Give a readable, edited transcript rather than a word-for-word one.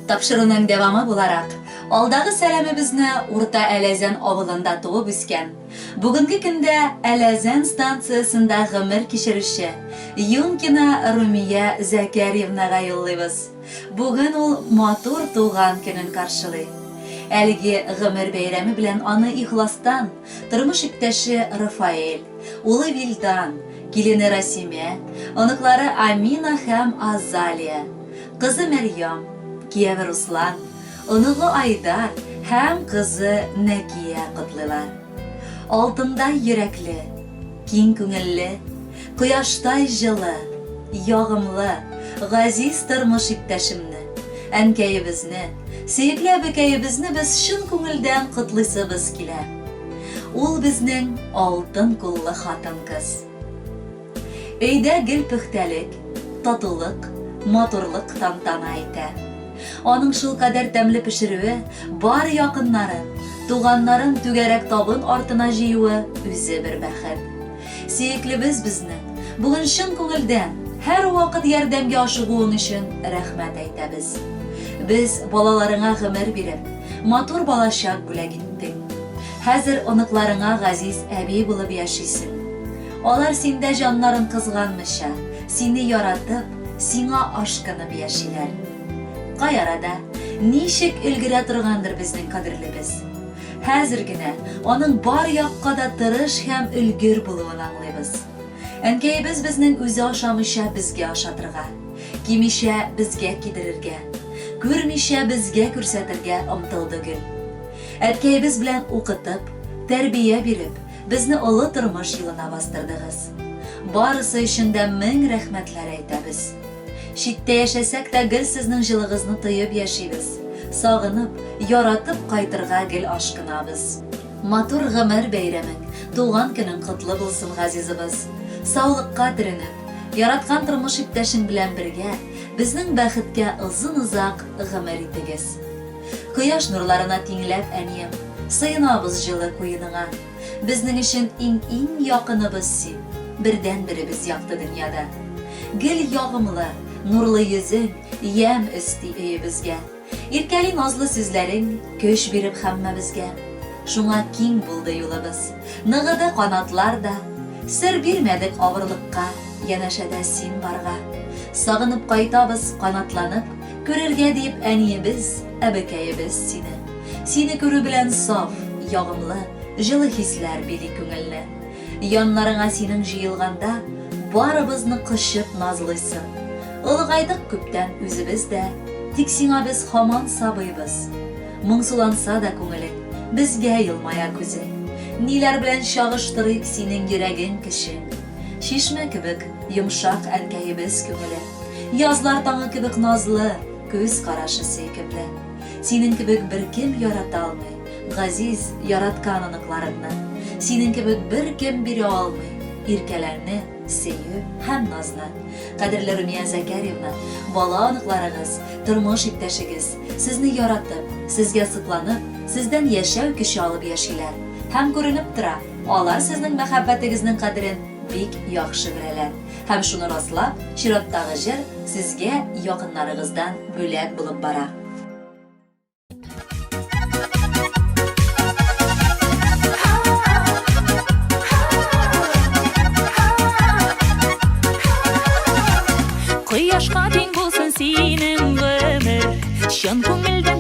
Тапшыруның дәвамы буларак, алдагы сәламебезне Урта Әләзән авылында туып үскән, бүгенге көндә Әләзән станциясендә гомер кичерүче Юнкина Румия Зәкәрьевнага юллыйбыз. Бүген ул матур туган көнен каршылый. Әлеге гомер бәйрәме белән аны ихластан тормыш иптәше Рафаэль, улы Вилдан, килене Расимә, оныклары Амина һәм Азалия, кызы Мәрьям, кияве Руслан, оныгы Айдар һәм кызы Нәкия котлыйлар. Алтындай йөрәкле, киң күңелле, кояштай җылы, ягымлы, газиз тормыш иптәшемне, әнкәебезне, сөекле әбекәебезне без чын күңелдән котлыйсыбыз килә. Ул безнең алтын куллы хатын-кыз. Өйдә гел пөхтәлек, татулык, матурлык тантана итә. Аның шулкадәр тәмле пешерүе, бар якыннарын, туганнарын түгәрәк табын артына җыюы үзе бер бәхет. Сөеклебез безнең, бүген чын күңелдән, һәрвакыт ярдәмгә ашыгуың өчен рәхмәт әйтәбез. Без балаларыңа гомер биреп, матур балачак бүләк иттең. Хәзер оныкларыңа газиз әби булып яшисең. Алар синдә җаннарын кызганмыйча, сине яратып, сиңа ашкынып яшиләр. Кай арада, ничек өлгерә торгандыр безнең кадерлебез. Хәзер генә аның бар якка да тырыш һәм өлгер булуын аңлыйбыз. Әнкәебез безнең үзе ашамыйча безгә ашатырга, кимичә безгә кидерергә, күрмичә безгә күрсәтергә омтылды гел. Әткәебез белән укытып, тәрбия биреп, безне олы тормыш юлына бастырдыгыз. Барысы өчен дә мең рәхмәтләр әйтәбез. Читтә яшәсәк тә гел сезнең җылыгызны тоеп яшибез. Сагынып, яратып кайтырга гел ашкынабыз. Матур гомер бәйрәмең, туган көнең котлы булсын, газизыбыз. Саулыкка төренеп, яраткан тормыш иптәшең белән бергә, безнең бәхеткә озын-озак гомер итегез. Кояш нурларына тиңләп, әнием, Сыенабыз җылы куеныңа. Безнең өчен иң-иң якыныбыз син, Бердәнберебез якты дөньяда. Гел ягымлы, нурлы йөзең Ямь өсти өебезгә. Иркәли назлы сүзләрең Көч биреп һәммәбезгә. Шуңа киң булды юлыбыз, Ныгыды канатлар да. Сер бирмәдек авырлыкка, Янәшәдә син барга. Сагынып кайтабыз канатланып, Күрергә диеп әниебез, әбекәебез сине. Сине күрү белән саф, ягымлы, җылы хисләр били күңелне. Яннарыңа синең җыелганда, барыбызны кочып назлыйсың. Олыгайдык күптән үзебез дә, тик сиңа без һаман сабыйбыз. Моңсуланса да күңелең, безгә елмая күзең. Ниләр белән чагыштырыйк синең йөрәгең көчен? Чишмә кебек йомшак әнкәебез күңеле. Язлар таңы кебек назлы, күз карашы сөйкемле. Синең кебек беркем ярата алмый, газиз, яраткан оныкларыңны. Синең кебек беркем бирә алмый, иркәләүне, сөю һәм назны. Кадерле Румия Зәкәрьевна, бала оныкларыгыз, тормыш иптәшегез, сезне яратып, сезгә сокланып, сездән яшәү көче алып яшиләр. Һәм күренеп тора, алар сезнең мәхәббәтегезнең кадерен бик яхшы беләләр. Һәм шуны раслап, чираттагы җыр сезгә якыннарыгыздан бүләк булып бара. Кояшка тиң булсын синең гомер, чын күңелдән.